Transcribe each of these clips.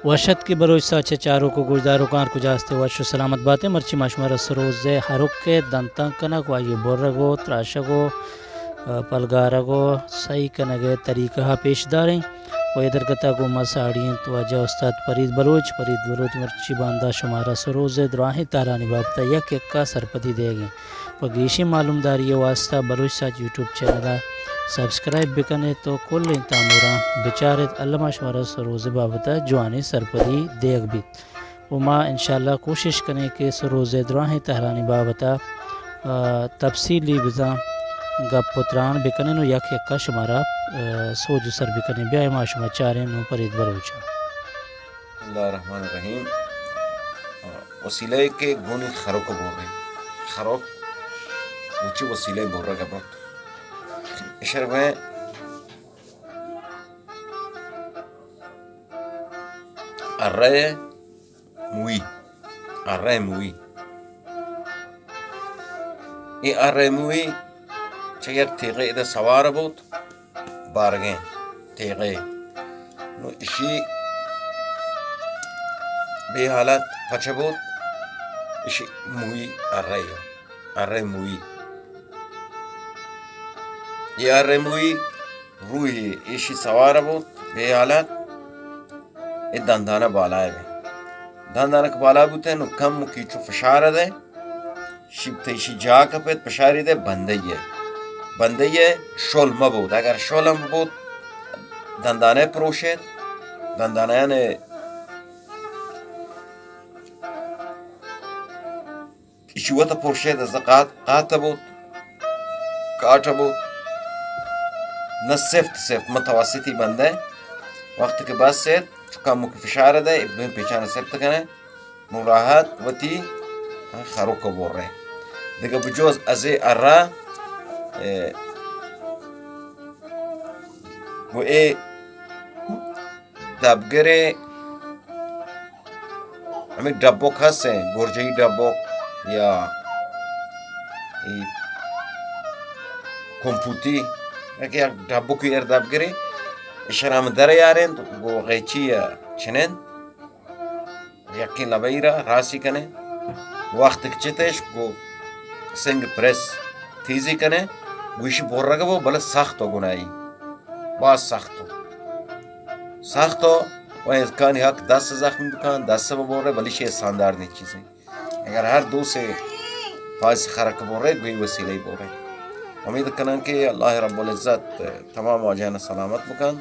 وش اتک ئے بلوچ ساچ ءِ چاروک ءُ گوشداروکاں، ہر کجا است ئے وش ءُ سلامت بات ئے۔ مرچی ما شمارا سروز ءِ ہرک ءِ دنتانک کنگ ءُ آئی ءِ برگ ءُ تراشگ ءُ، ءَ، پلگارگ ءُ سہی کنگ ءِ طریقہ ءَ پیش داریں ءُ اے درگت ءَ گوں ما ساڑی انت واجہ استاد فرید بلوچ۔ فرید بلوچ مرچی باندا شمارا سروز ءِ دراہیں تہرانی بابت ءَ یک یکا سرپدی دیگ ءَ انت۔ پہ گیشیں معلومداری ءِ واستہ بلوچ ساچ یوٹیوب چینل ءَ سبسکرائب بکن ات ءُ کلیں تامراں بچار ات۔ الما شمارا سروز ءِ بابت ءَ جوانیں سرپدی دیگ بیت۔ ءُ ما انشاءاللہ کوشش کنیں کہ سروز ءِ دراہیں تہرانی بابت ءَ، ءَ، تفصیلی بزاں گپ ءُ تران بکنیں ءُ یک یکا شمارا، ءَ، سوج ءُ سر بکنیں۔ بیائے ما شما چاریں نوں فرید بلوچ ءَ۔ بسم اللہ الرحمن الرحیم۔ وسیلہ ءَ کہ گونی خروک برے۔ خروک وچی وسیلہ برگ بوت۔ اشر گوئے ارے موئی، ارے موئی۔ اے ارے موئی چہ یک تیغے ادا سوار بوت، بارگیں تیغے۔ نو اشی بے حالت پچ بوت، اشی موئی ارے، ارے موئی۔ اے ارے موئی روحی ایشی سوار بوت، بے حالت، اے دندانہ بالا بے۔ دندانہ کہ بالا بوتے، نو کم کیچو فشار دے، شیپ تیشی جا کپت، فشاری دے، بندے یہ۔ بندے یہ شل مہ بوت۔ اگر شل ہم بوت، دندانہ پروشت، دندانہ نے ایشی وت پرشے دزا قات، قات بوت، کاٹ بوت۔ نہ سفت سفت، متوسطی بندے۔ وقت کہ بس سیت، چکا مک فشار دے، بین پیچان سفت کنے۔ نو راحت وتی خروک بورے۔ دگہ بجوز ازے ارا، اے، و اے دبگرے ہمے ڈبک ہست ایں، گرجئی ڈبک یا اے کمپوتی، یا کہ یک ڈبکی ایر دبگرے، اشرا ہم در یارینت، گو غیچی یا چنین، یکیں لبئی را راسی کنے، وقت کہ چتش گو سنگ پریس تیزی کنے، گوشی برگ بو، بلے سخت و گناہی، باز سخت و سخت و، و امکانی حق دست زخمی بکن، دست ببرے، بلے شی استاندار نی چیزیں۔ اگر ہر دو سے پاس خرک برے، گوئی وسیلہ برے۔ امید کنن کہ اللہ رب العزت تمام واجہان سلامت بکن۔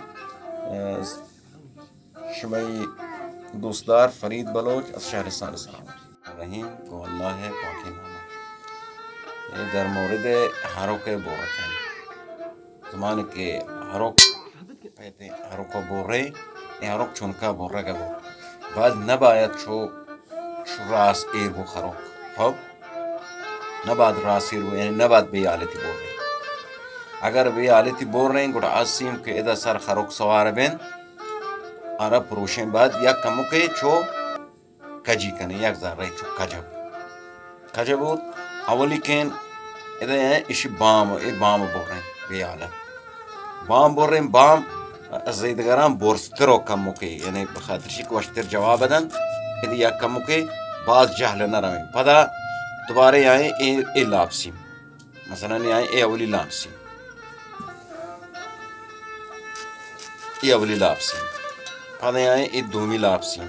شمئی دوستدار فرید بلوچ از شہرستان سلامت۔ رحیم گوں اللہ ءِ پاکیں نام ءَ۔ اے در مورد ہروک ءِ بورک ءَ۔ زمانے کہ ہروک، پہتے ہروک ءَ بورے، اے ہروک چونکا بورگ ءَ بو۔ باز نباید چو، چو راس ایر بو ہروک۔ خب؟ نباید راس ایر بو، یعنی نباید بے حالتی بورے۔ اگر بے حالتی بوریں، گڑا آسیم کہ ادا سر ہروک سوار بین، آرا پروشیں بعد یک کمکے چو کجی کنیں، یک ذرہ چو کجب۔ کجب بوت، اولی کین ادا ایں، اشی بام، اے بام بریں، بے حالت۔ بام بریں، بام زیدگران برزتر و کمکے، یعنی بخاطر شی کہ وشتر جواب دن، ادی یک کمکے باز جہل نہ رویں۔ پدا دوبارہ آئیں اے، اے لابسیم۔ مثلاً آئیں اے اولی لابسیم۔ اے اولی لابسیم۔ پدا آئیں اے دومی لابسیم۔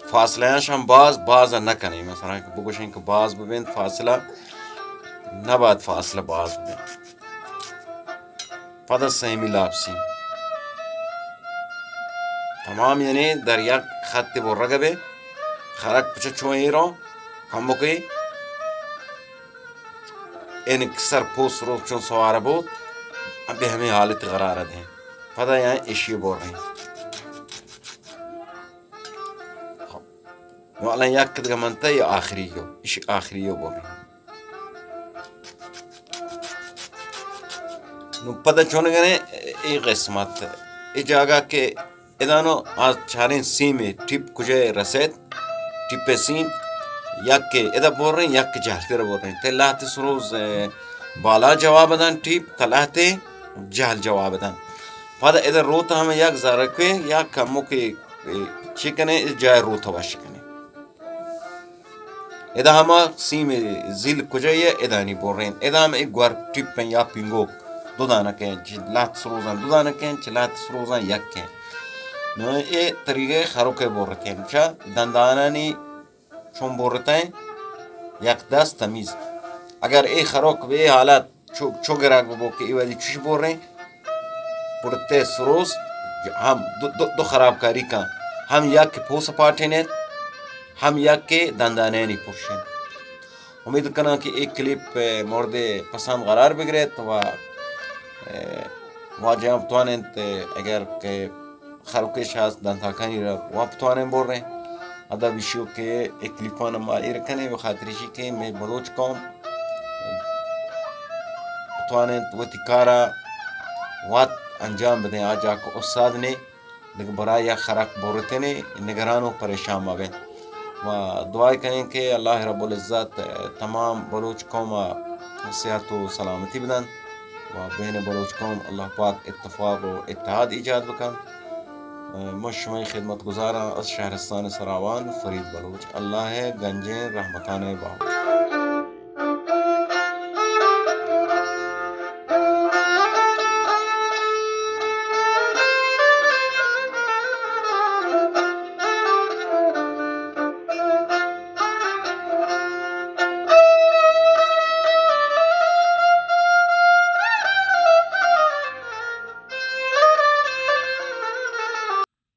فاصلہ اش ہم باز، باز نہ کنیں۔ مثلاً کہ بگوشیں کہ باز ببین فاصلہ، نباید فاصلہ باز ببین۔ پدا سیمی لابسیم۔ تمام یعنی در یک خط برگ بے، خرک پچ چون ایرو، کمکے انکسر پوس رو چون سوار بوت، ابھی ہمیں حالت قرار دیں۔ پدا یہاں اشی بور رہے ہیں۔ خب۔ نو الان یک دگہ منتا یا آخری یو، اشی آخری یو بور رہے ہیں۔ نو پدا چون گنے اے قسمت، اے جاگہ کہ ادانو آ چاریں سیمے ٹپ کجے رسیت، ٹپے سیم، یک ادا بوریں، یک جہلتر بوریں۔ تے لہتے سروز، اے، بالا جواب دن ٹپ، تا لہتے جہل جواب دن۔ پدا ادا روت ہم یک ذرکے یا کمکے چی کنے، جائے روت وش کنے۔ ادا ہما سیم زیل کجا ہے، ادانی برین۔ ادا ہم ایک گور ٹپ ہیں یا پنگوک، دو دانہ کہیں، چہ لہت سروزان دو دانہ کہیں، چہ لہت سروزان یک کہیں۔ نو اے طریقہ خروک برتیں، چہ دندانانی چون برتیں، یک دست تمیز۔ اگر اے خروک بے حالت چو، چو گراگ ببو کہ اے ویلی چوش بریں، پڑتے سروز ہم دو، دو، دو خرابکاری کن، ہم یک کہ پوس پاٹینیت، ہم یک کہ دندانانی پرشن۔ امید کناں کہ اے کلیپ، اے، مورد پسند قرار بگریت و، اے، واجہ ہم بتواننت، اے، اگر کہ خروکش ہست دنتاکانی را وان بتوانیں بریں۔ ادا بشیو کہ اے کلیپان ما ایر کنیں، بخاطر ایشی کہ مئے بلوچ قوم بتواننت وتی کارا وت انجام بدیں، آ جا کہ استاد نے دگہ برای یا خرک برتنے، نگران و پریشان مبیں۔ و دعای کنیں کہ اللہ رب العزت تمام بلوچ قوم صحت و سلامتی بدن و بین بلوچ قوم اللہ پاک اتفاق و اتحاد ایجاد بکن۔ من شمئے خدمت گزاراں از شہرستان سراوان فرید بلوچ۔ اللہ گنجیں رحمتان باہوٹ۔